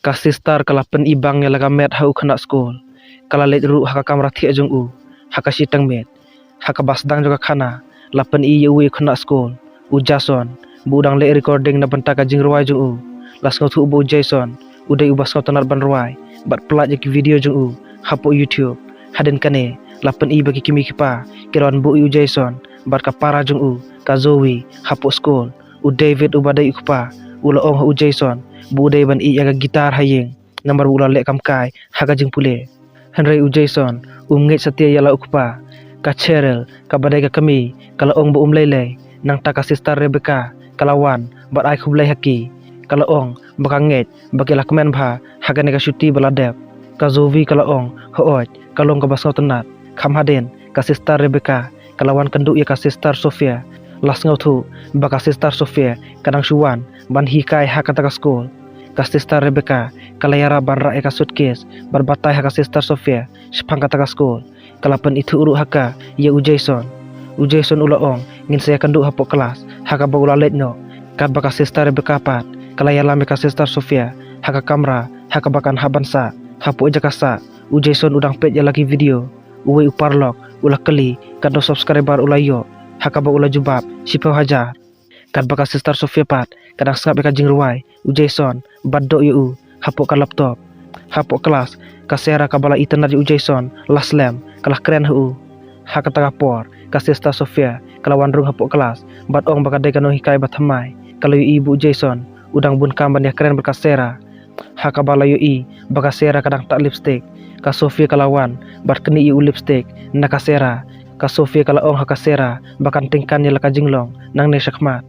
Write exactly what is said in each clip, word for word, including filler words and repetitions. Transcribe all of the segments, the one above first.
Ka sister ka la pyni bang ïa la ka met ha u khynnah skul. Ka la leit ruh ha ka kamra thiah jong u, ha ka shiteng miet. Ha kaba sdang jong ka khana, la pyni ïa uwei u khynnah skul, u Jason, ba u dang leh recording na bynta ka jingrwai jong u. La sngewthuh ba u Jason u dei uba sngewtynnat ban rwai bad pyllait ïa ki video jong u hapoh YouTube. Hadien kane, la pyni ba ki kmie ki kpa ki la wan buh ïa u Jason bad ka para jong u, ka Zoe, hapoh skul. U David uba dei u kpa u la ong ha u Jason ba u dei ban ïeh ïa ka guitar ha ïing, namar ba u la leh kam kai ha ka jingpule. Hynrei u Jason um ngeit satia ïa la u kpa. Ka Cheryl, kaba dei ka kmie, ka la ong ba um lei lei. Nangta ka sister Rebecca ka la wan bad ai khublei ha ki. Ka la ong ba ka ngeit ba ki la kmen bha ha kane ka shuti ba la dep. Ka Zoe ka la ong, hooid, ka long kaba sngewtynnat. Kham hadien, ka sister Rebecca ka la wan kynduh ïa ka sister Sophia. La sngewthuh ba ka sister Sophia ka dang shu wan ban hikai ha kata ka skul. Ka sister Rebecca ka la ïarap ban rah ïa ka suitcase bad batai ha ka sister Sophia shaphang kata ka skul. Ka la pynithuh ruh ha ka ïa u Jason. U Jason u la ong, ngin sa ïakynduh hapoh klas. Ha kaba u la leit noh, katba ka sister Rebecca pat ka la ïalam ïa ka sister Sophia ha ka kamra ha kaba kan hap ban sah. Hapoh jaka sah, u Jason u dang peit ïa la ki video. Uwei u paralok u la kylli katno subscriber u la ïoh, ha kaba u la jubab, shiphew hajar. Katba ka sister Sophia pat ka dang sngap ïa ka jingrwai u Jason bad doh ïa u hapoh ka laptop. Hapoh klas, ka Sarah kaba la itynnad ïa u Jason la slem, ka la kren ha u. Ha kata ka por, ka sister Sophia ka la wan rung hapoh klas bad ong ba ka dei ka nonghikai ba thymmai. Ka la ïohi ba u Jason u dang bun kam ban ïakren bad ka Sarah. Ha kaba la ïohi ba ka Sarah ka dang tah lipstick, ka Sophia ka la wan bad knieh ïa u lipstick na ka Sarah. Ka Sophia ka la ong ha ka Sarah ba kan tyngkan ïa la ka jinglong nangne shakhmat.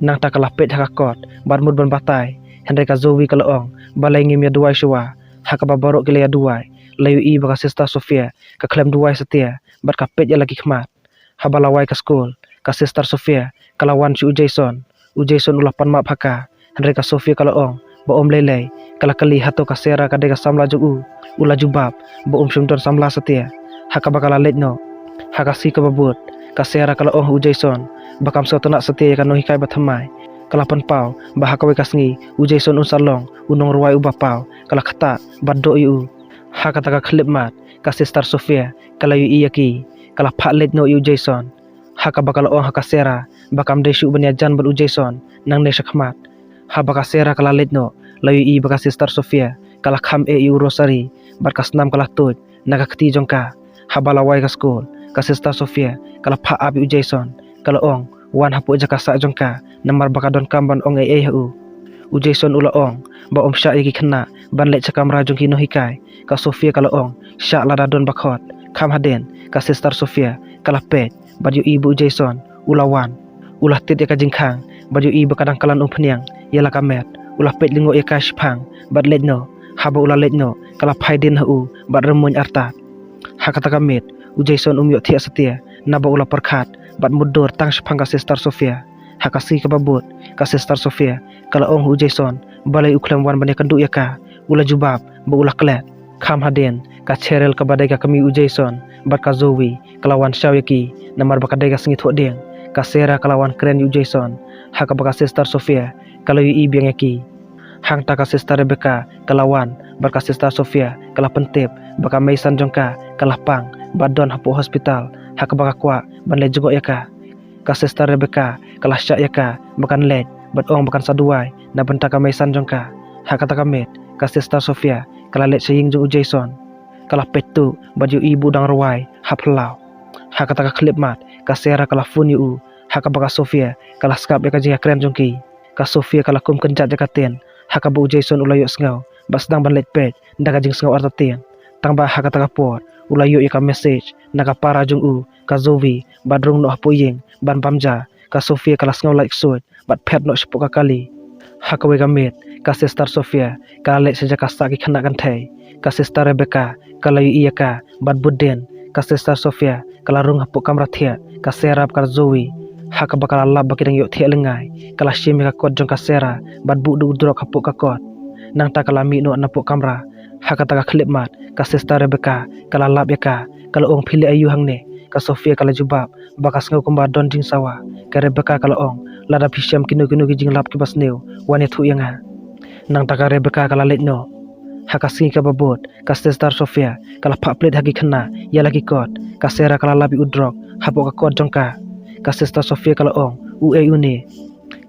Nangta ka la peit ha ka kot bad mut ban batai, hynrei ka Zoe ka la ong, balei ngim ïa duwai shuwa? Ha kaba baroh ki la ïa duwai, la ïohi ba ka sister Sophia ka khlem duwai satia bad ka peit ïa la ki khmat. Haba la wai ka skul, ka sister Sophia ka la wan sha u Jason. U Jason u la pan map ha ka, hynrei ka Sophia ka la ong ba um lei lei. Ka la kylli hato ka Sarah ka dei ka samla jong u. U la jubab ba um shym don samla satia. Ha kaba ka la leit noh, ha ka sngi kaba bud, ka Sarah ka la ong ha u Jason ba kam sngewtynnat satia ïa ka nonghikai ba thymmai. Ka la pynpaw ba ha kawei ka sngi u Jason un sa long u nongrwai uba paw. Ka la ktah bad doh ïa u. Ha kata ka khyllipmat, ka sister Sophia ka la ïohi ïa ki. Ka la phah leit noh ïa u Jason. Ha kaba ka la ong ha ka Sarah ba kam dei shuh ban ïajan bad u Jason nangne shakhmat. Haba ka Sarah ka la leit noh, la ïohi ba ka sister Sophia ka la kham eh ïa u rosary bad ka snam ka la tuid na ka kti jong ka. Haba la wai ka skul, ka sister Sophia ka la phah ap ïa u Jason. Ka la ong, wan hapoh jaka sah jong ka, namar ba ka donkam ban ong ei ei ha u. U Jason u la ong ba um shah ïa ki khynnah ban leit sha kamra jong ki nonghikai. Ka Sophia ka la ong, shah lada don ba khot. Kham hadien, ka sister Sophia ka la peit bad ïohi ba u Jason u la wan. U la tied ïa ka jingkhang bad ïohi ba ka dang kylla umphniang ïa la ka met. U la peit lyngngoh ïa ka shaphang bad leit noh. Haba u la leit noh, ka la phai dien ha u bad rymmuiñ artat. Ha kata ka miet, u Jason um ïohthiah satia, naba u la pyrkhat bad mutdur tang shaphang ka sister Sophia. Ha ka sngi kaba bud, ka sister Sophia ka la ong ha u Jason balei u khlem wan ban ïakynduh ïa ka. U la jubab ba u la klet. Kham hadien, ka Cheryl kaba dei ka kmie u Jason bad ka Zoe ka la wan shaw ïa ki, namar ba ka dei ka sngi thohdieng. Ka Sarah ka la wan kren ïa u Jason, ha kaba ka sister Sophia ka la ïohi biang ïa ki. Hangta ka sister Rebecca ka la wan bad ka sister Sophia ka la pyntip ba ka meisan jong ka ka la pang bad don hapoh hospital, ha kaba ka kwah ban leit jngoh ïa ka. Ka sister Rebecca ka la shah ïa ka ba kan leit bad ong ba kan sa duwai na bynta ka meisan jong ka. Ha kata ka miet, ka sister Sophia ka la leit sha ïing jong u Jason. Ka la peit tuh bad ïohi ba u dang rwai ha phyllaw. Ha kata ka khyllipmat, ka Sarah ka la phone ïa u, ha kaba ka Sophia ka la sngap ïa ka jingïakren jong ki. Ka Sophia ka la kum kynjat ïa ka ktien ha kaba u Jason u la ïohsngew bad sdang ban leit peit da ka jingsngew artatien. Tangba ha kata ka por u la ïoh ïa ka message na ka para jong u, ka Zoe, bad rung noh hapoh ïing ban bam ja. Ka Sophia ka la sngew lait ksuid bad phet noh shapoh ka kali. Ha kawei ka miet, ka sister Sophia ka la leit sha jaka sah ki khynnah kynthei. Ka sister Rebecca ka la ïohi ïa ka bad bud dien. Ka sister Sophia ka la rung hapoh kamra thiah, ka Sarah bad ka Zoe, ha kaba ka la lap ba ki dang ïohthiah lyngngai. Ka la shim ïa ka kot jong ka Sarah bad buh da u drok hapoh ka kot. Nangta ka la mih noh napoh kamra. Ha kata ka khyllipmat, ka sister Rebecca ka la lap ïa ka, ka la ong, phi leh aïu hangne? Ka Sophia ka la jubab ba ka sngew kumba don jingsawa. Ka Rebecca ka la ong, lada phi shem kino kino ki jinglap kiba sniew, wan ïathuh ïa nga. Nangta ka Rebecca ka la leit noh. Ha ka sngi kaba bud, ka Sister Sophia ka la phah plit ha ki khynnah ïa la ki kot. Ka Sarah ka la lap ïa u drok hapoh ka kot jong ka. Ka Sister Sophia ka la ong, "U ei une?"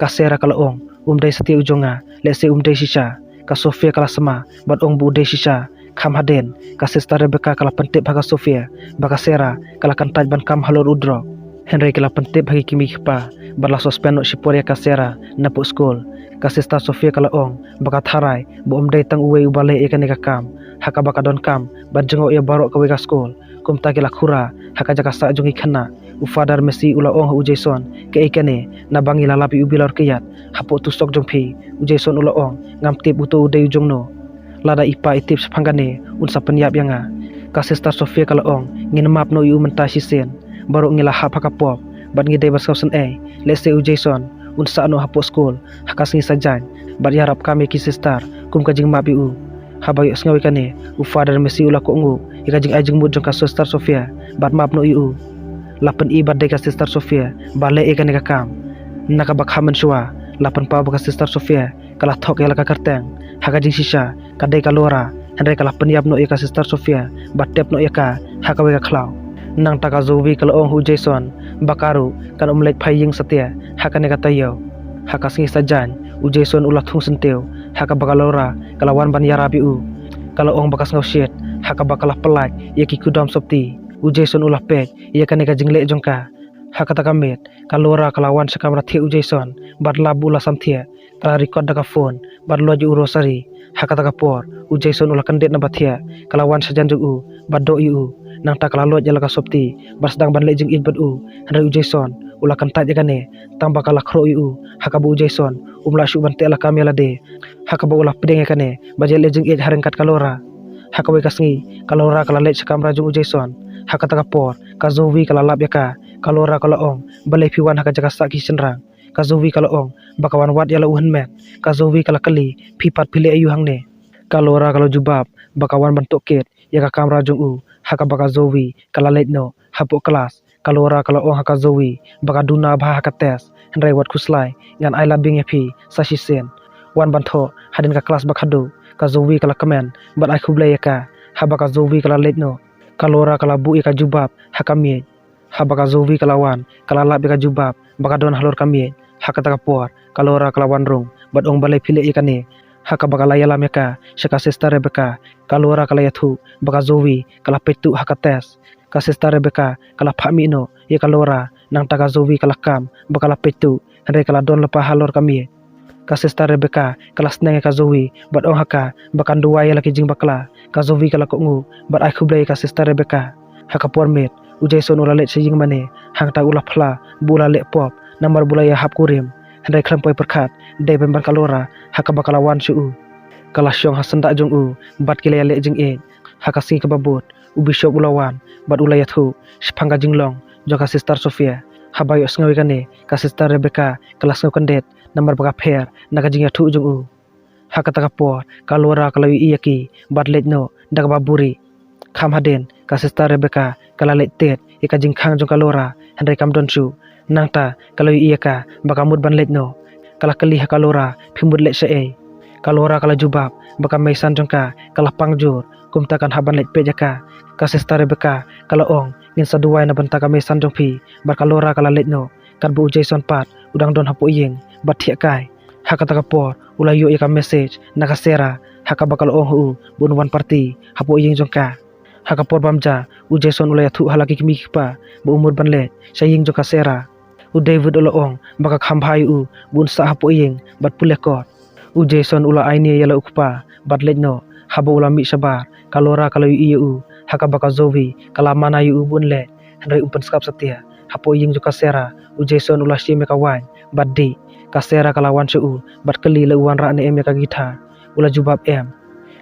Ka Sarah ka la ong, "Um dei satia u jong nga, lehse um dei shisha." Ka Sophia ka la sma bad ong ba u dei shisha. Kham hadien, ka Sister Rebecca ka la pyntip ha ka Sophia ba ka Sarah ka la kyntait ban kam halor u drok. Hynrei ki la pyntip ha ki kmie ki kpa bad la suspend noh shipor ïa ka Sarah napoh skul. Ka Sister Sophia ka la ong ba ka tharai ba um dei tang uwei uba leh ïa kane ka kam, ha kaba ka donkam ban jngoh ïa baroh kawei ka skul. Kumta ki la khura ha ka jaka sah jong ki khynnah. U Father Macy u la ong ha u Jason, "Kaei kane, naba ngi la lap ïa u bilor kyiad hapoh tu sok jong phi?" U Jason u la ong, "Ngam tip uto u dei u jongno. Lada i pa i tip shaphang kane, un sa pynïap ïa nga." Ka Sister Sophia ka la ong, "Ngin map noh ïa u mynta shisien. Baroh ngi la hap ha ka pop bad ngi dei ban sngewsynei. Lehse u Jason un sah noh hapoh skul ha ka sngi Saitjaiñ bad ïarap kam ïa ki sister kum ka jingmap ïa u." Haba ïohsngew ïa kane, u Father Macy u la kohnguh ïa ka jingai jingmut jong ka Sister Sophia bad map noh ïa u. La pyni ba dei ka Sister Sophia ba leh ïa kane ka kam. Na kaba kham mynshuwa, la pynpaw ba ka Sister Sophia ka la thok ïa la ka kyrteng. Ha ka jingshisha, ka dei ka Laura, hynrei ka la pynïap noh ïa ka Sister Sophia bad tep noh ïa ka ha kawei ka khlaw. Nangta ka Zoe ka la ong ha u Jason ba ka ruh kan ym leit phai ïing satia ha kane ka taïew. Ha ka sngi Saitjaiñ, u Jason u la thung syntiew ha kaba ka Laura ka la wan ban ïarap ïa u. Ka la ong ba ka sngewshit ha kaba ka la pyllait ïa ki kudam sopti. U Jason u la peit ïa kane ka jingleh jong ka. Ha kata ka miet, ka Laura ka la wan sha kamra thiah u Jason bad lap ba u la samthiah. Ka la record da ka phone bad leit ïa u rosary. Ha kata ka por, u Jason u la kyndit na ba thiah, ka la wan shajan jong u bad doh ïa u. Nangta ka la leit ïa la ka sopti bad sdang ban leh jingïeit bad u. Hynrei u Jason u la kyntait ïa kane tang ba ka la khroh ïa u, ha kaba u Jason um lah shuh ban teh lakam ïa lade. Ha kaba u la pdiang ïa kane bad ïaleh jingïeit ha ryngkat ka Laura. Ha kawei ka sngi, ka Laura ka la leit sha kamra jong u Jason. Ha kata ka por, ka Zoe ka la lap ïa ka. Ka Laura ka la ong, "Balei phi wan ha ka jaka sah ki shynrang?" Ka Zoe ka la ong ba ka wan wad ïa la u hynmen. Ka Zoe ka la kylli, "Phi pat phi leh aïu hangne?" Ka Laura ka la jubab ba ka wan ban tohkit ïa ka kamra jong u. Ha kaba ka Zoe ka la leit noh hapoh klas, ka Laura ka la ong ha ka Zoe ba ka duna bha ha ka test. Hynrei wat khuslai, ngan ai lad biang ïa phi sa shisien. Wan ban thoh hadien ka klas ba khatduh. Ka Zoe ka la kmen bad ai khublei ïa ka. Haba ka Zoe ka la leit noh, ka Laura ka la buh ïa ka jubab ha ka miej. Haba ka Zoe ka la wan, ka la lap ïa ka jubab ba ka don halor ka miej. Ha kata ka por, ka Laura ka la wan rung bad ong, "Balei phi leh ïa kane?" Ha kaba ka la ïalam ïa ka sha ka Sister Rebecca, ka Laura ka la ïathuh ba ka Zoe ka la peit tuh ha ka test. Ka Sister Rebecca ka la phah mih noh ïa ka Laura, nangta ka Zoe ka la kam ba ka la peit tuh, hynrei ka la don lypa halor ka miej. Ka Sister Rebecca ka la sneng ïa ka Zoe bad ong ha ka ba kan duwai ïa la ki jingbakla. Ka Zoe ka la kohnguh bad ai khublei ïa ka Sister Rebecca. Ha ka por miet, u Jason u la leit sha ïing mane, hangta u la phla ba u la leh pop namar ba u la ïahap kurim. Hynrei khlem poi pyrkhat, dei pynban ka Laura ha kaba ka la wan sha u. Ka la shong ha syndah jong u bad ki la ïaleh jingïeit. Ha ka sngi kaba bud, u bishop u la wan bad u la ïathuh shaphang ka jinglong jong ka Sister Sophia. Haba ïohsngew ïa kane, ka Sister Rebecca ka la sngew kyndit namar ba ka pher na ka jingïathuh jong u. Ha kata ka por, ka Laura ka la ïohi ïa ki bad leit noh da kaba buhrieh. Kham hadien, ka Sister Rebecca ka la leit tied ïa ka jingkhang jong ka Laura, hynrei kam don shuh. Nangta ka la ïohi ïa ka ba ka mut ban leit noh. Ka la kylli ha ka Laura, "Phi mut leit shaei?" Ka Laura ka la jubab ba ka meisan jong ka ka la pang jur, kumta kan hap ban leit peit ïa ka. Ka Sister Rebecca ka la ong, "Ngin sa duwai na bynta ka meisan jong phi." Bad ka Laura ka la leit noh, katba u Jason pat u dang don hapoh ïing bad thiah kai. Ha kata ka por, u la ïoh ïa ka message na ka Sarah, ha kaba ka la ong ha u ba un wan party hapoh ïing jong ka. Ha ka por bam ja, u Jason u la ïathuh ha la ki kmie ki kpa ba u mut ban leit sha ïing jong ka Sarah. U David u la ong ba ka kham bha ïa u ba un sah hapoh ïing bad pule kot. U Jason u la ai ne ïa la u kpa bad leit noh. Haba u la mih shabar, ka Laura ka la ïohi ïa u, ha kaba ka Zoe ka la mana ïa u ba un leit. Hynrei um pynskap satia. Hapoh ïing jong ka Sarah, u Jason u la shim ïa ka waiñ bad dih. Ka Sarah ka la wan sha u bad kylli lei u wanrah ne em ïa ka guitar. U la jubab em.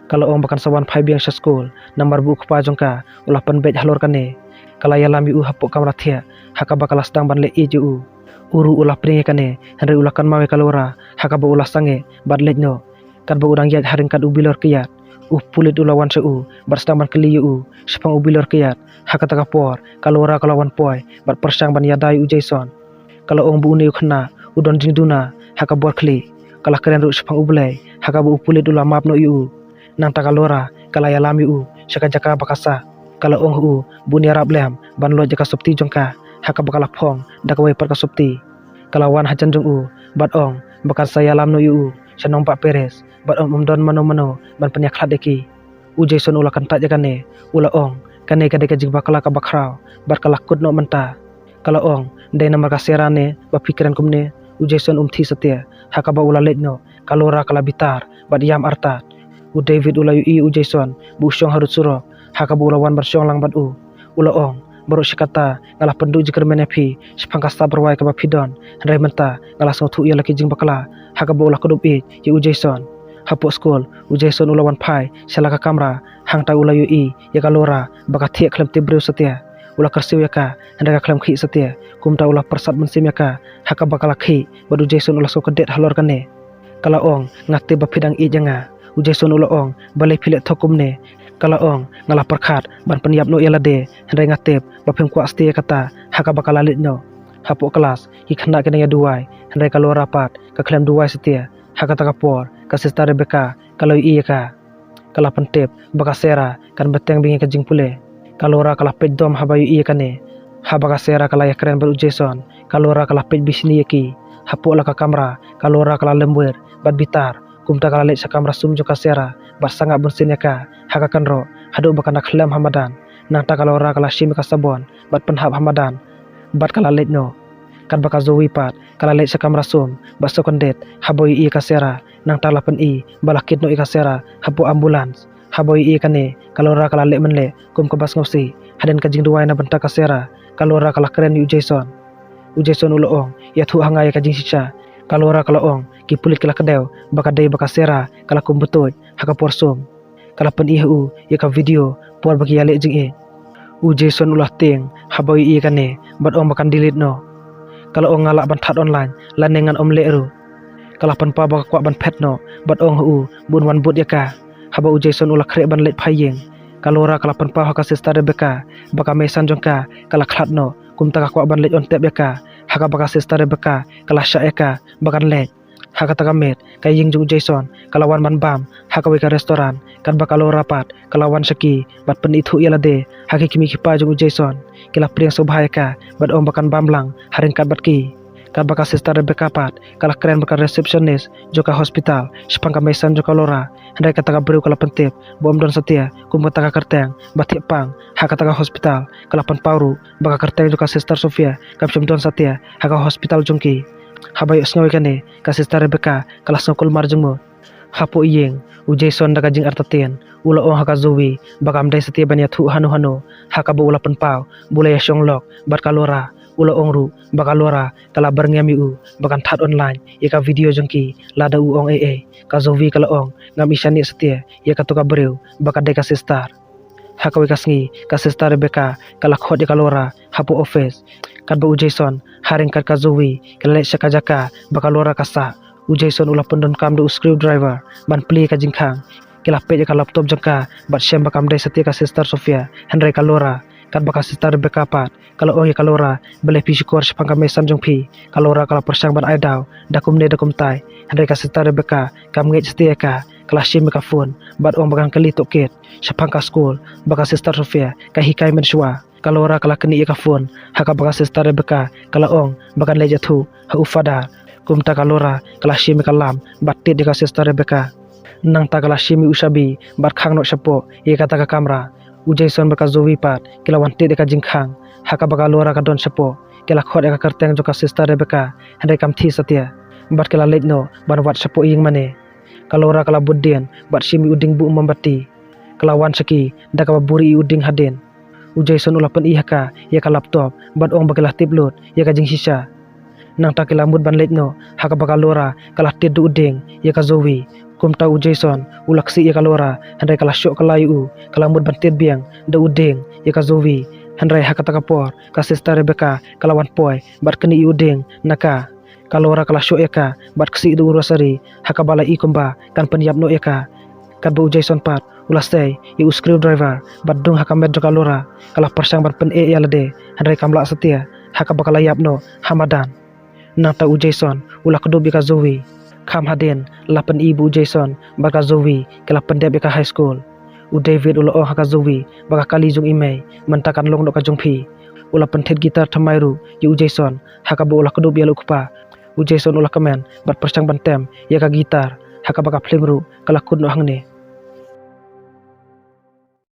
Ka la ong ba kan sa wan phai biang sha skul namar ba u kpa jong ka u la pynbeit halor kane. Ka la ïalam ïa u hapoh kamra thiah, ha kaba ka la sdang ban leh ïeit ïa u. U ruh u la pdiang ïa kane, hynrei u la kynmaw ïa ka Laura, ha kaba u la sangeh bad leit noh. Katba u dang ïaid ha ryngkat u bilor kyiad, u pulit u la wan sha u bad sdang ban kylli ïa u shaphang u bilor kyiad. Ha kata ka por, ka Laura ka la wan poi bad pyrshang ban ïada ïa u Jason. Ka la ong ba une u khynnah u don jingduna ha ka bor khlieh. Ka la kren ruh shaphang U Blei, ha kaba u pulit u la map noh ïa u. Nangta ka Laura ka la ïalam ïa u sha ka jaka ba ka sah. Ka la ong ha u ba un ïarap lem ban loit ïa ka sopti jong ka ha kaba ka la phong da kawei pat ka sopti. Ka la wan hajan jong u bad ong ba kan sa ïalam noh ïa u sha nongbah Paris bad ym don mano mano ban pynïakhlad ïa ki. U Jason u la kyntait ïa kane, u la ong, kane ka dei ka jingbakla kaba khraw bad ka la kut noh mynta. Ka la ong, dei namar ka Sarah ne ba phi kren kumne? U Jason um thie satia ha kaba u la leit noh. Ka Laura ka la bitar bad ïam artat. U David u la ïohi ïa u Jason ba u shong harud surok ha kaba u la wan ban shong lang bad u. U la ong, baroh shi katta nga la pynduh jingkyrmen ïa phi shaphang ka sap rwai kaba phi don, hynrei mynta nga la sngewthuh ïa la ki jingbakla. Ha kaba u la kdup ïeit ïa u Jason. Hapoh skul, u Jason u la wan phai sha la ka kamra, hangta u la ïohi ïa ka Laura ba ka thiah khlem tip briew satia. U la kyrsiew ïa ka, hynrei ka khlem khih satia. Kumta u la pyrsad mynsiem ïa ka ha kaba ka la khih bad u Jason u la sngewkyndet halor kane. Ka la ong, nga tip ba phi dang ïeit ïa nga. U Jason u la ong, balei phi leh thok kumne? Ka la ong, nga la pyrkhat ban pynïap noh ïa lade, hynrei nga tip ba phim kwah satia ïa kata. Ha kaba ka la leit noh. Hapoh klas, ki khynnah ki dang ïa duwai, hynrei ka Laura pat ka khlem duwai satia. Ha kata ka por ka Sister Rebecca ka la ïohi ïa ka. Ka la pyntip ba ka Sarah kan bteng biang ïa ka jingpule. Ka Laura ka la peit dom haba ïohi ïa kane. Haba ka Sarah ka la ïakren bad u Jason, ka Laura ka la peit bishni ïa ki. Hapoh la ka kamra, ka Laura ka la lymwir bad bitar. Kumta ka la leit sha kamra sum jong ka Sarah bad sangap bunsien ïa ka ha ka kynroh haduh ba kan da khlem ha madan. Nangta ka Laura ka la shim ïa ka sabon bad pynhap ha madan bad ka la leit noh. Katba ka Zoe pat ka la leit sha kamra sum bad sngewkyndet haba ïohi ïa ka Sarah. Nangta la pyni ba la kit noh ïa ka Sarah hapoh ambulance. Haba ïohi ïa kane, ka Laura ka la leh mynleh kum kaba sngewsih. Hadien ka jingduwai na bynta ka Sarah, ka Laura ka la kren ïa u Jason. U Jason u la ong, ïathuh ha nga ïa ka jingshisha. Ka Laura ka la ong, ki pulit ki la kdew ba ka dei ba ka Sarah ka la kum butuid ha ka por sum. Ka la pyni ha u ïa ka video por ba ki ïaleh jingïeit. U Jason u la tieng haba ïohi ïa kane bad ong ba kan delete noh. Ka la ong, nga lah ban thad online lane ngan ym leh ruh. Ka la pynpaw ba ka kwah ban phet noh bad ong ha u ba un wan bud ïa ka. Haba u Jason u la khreh ban leit phai ïing, ka Laura ka la pynpaw ha ka Sister Rebecca ba ka meisan jong ka ka la khlad noh, kumta ka kwah ban leit on tep ïa ka. Ha kaba ka Sister Rebecca ka la shah ïa ka ba kan leit. Ha kata ka miet ka ïing jong u Jason ka la wan ban bam ha kawei ka restaurant, katba ka Laura pat ka la wan sha ki bad pynithuh ïa lade ha ki kmie ki kpa jong u Jason. Ki la pdiang sngewbha ïa ka bad ong ba kan bam lang ha ryngkat bad ki. Katba ka Sister Rebecca pat ka la kren bad ka receptionist jong ka hospital shaphang ka meisan jong ka Laura, hynrei kata ka briew ka la pyntip ba ym don satia kum kata ka kyrteng ba thiah pang ha kata ka hospital. Ka la pynpaw ruh ba ka kyrteng jong ka Sister Sophia kam shym don satia ha ka hospital jong ki. Haba ïohsngew ïa kane, ka Sister Rebecca ka la sngew kulmar jingmut. Hapoh ïing, u Jason da ka jingartatien u la ong ha ka Zoe ba kam dei satia ban ïathuh hano hano ha kaba u la pynpaw ba u la ïashong lok bad ka Laura. U la ong ruh ba ka Laura ka la byrngem ïa u ba kan thad online ïa ka video jong ki lada u ong ei ei. Ka Zoe ka la ong, ngam i shaniah satia ïa kato ka briew ba ka dei ka Sister. Ha kawei ka sngi ka Sister Rebecca ka la khot ïa ka Laura hapoh office. Katba u Jason ha ryngkat ka Zoe ki la leit sha ka jaka ba ka Laura ka sah, u Jason u la pyndonkam da u screwdriver ban plie ka jingkhang. Ki la peit ïa ka laptop jong ka bad shem ba kam dei satia ka Sister Sophia, hynrei ka Laura. Katba ka Sister Rebecca pat ka la ong ïa ka Laura, balei phi shukor shaphang ka meisan jong phi? Ka Laura ka la pyrshang ban ai daw da kumne da kumtai, hynrei ka Sister Rebecca kam ngeit satia ïa ka. Ka la shim ïa ka phone bad ong ba kan kylli tohkit shaphang ka skul ba ka Sister Sophia ka hikai mynshuwa. Ka Laura ka la knieh ïa ka phone ha kaba ka Sister Rebecca ka la ong ba kan leit ïathuh ha u Father. Kumta ka Laura ka la shim ïa ka lamp bad tied ïa ka Sister Rebecca. Nangta ka la shim ïa u shabi bad khang noh shapoh ïa kata ka kamra. U Jason bad ka Zoe pat ki la wan tied ïa ka jingkhang ha kaba ka Laura ka don shapoh. Ki la khot ïa ka kyrteng jong ka Sister Rebecca, hynrei kam thie satia. Bad ki la leit noh ban wad shapoh ïing mane. Ka Laura ka la bud dien bad shim ïa u dieng buh mombati. Ka la wan sha ki da kaba buh ïa u dieng hadien. U Jason u la pyni ha ka ïa ka laptop bad ong ba ki la tip lut ïa ka jingshisha. Nangta ki la mut ban leit noh ha kaba ka Laura ka la tied da u dieng ïa ka Zoe. Kumta u Jason u la ksih ïa ka Laura, hynrei ka la shoh kylla ïa u. Ka la mut ban tied biang da u dieng ïa ka Zoe, hynrei ha kata ka por ka Sister Rebecca ka la wan poi bad knieh ïa u dieng na ka. Ka Laura ka la shoh ïa ka bad ksih da u rosary ha kaba la i kumba kan pynïap noh ïa ka. Katba u Jason pat u la sei ïa u screwdriver bad dung ha ka met jong ka Laura. Ka la pyrshang ban pyneh ïa lade, hynrei kam lah satia ha kaba ka la ïap noh ha madan. Nangta u Jason u la kdup ïa ka Zoe. Kham hadien la pyni ba u Jason bad ka Zoe ki la pyndep ïa ka high school. U David u la ong ha ka Zoe ba ka kali jong i mei mynta kan long noh ka jong phi. U la pynthet guitar thymmai ruh ïa u Jason ha kaba u la kdup ïa la u kpa. U Jason u la kmen bad pyrshang ban tem ïa ka guitar ha kaba ka phlim ruh ka la kut noh hangne.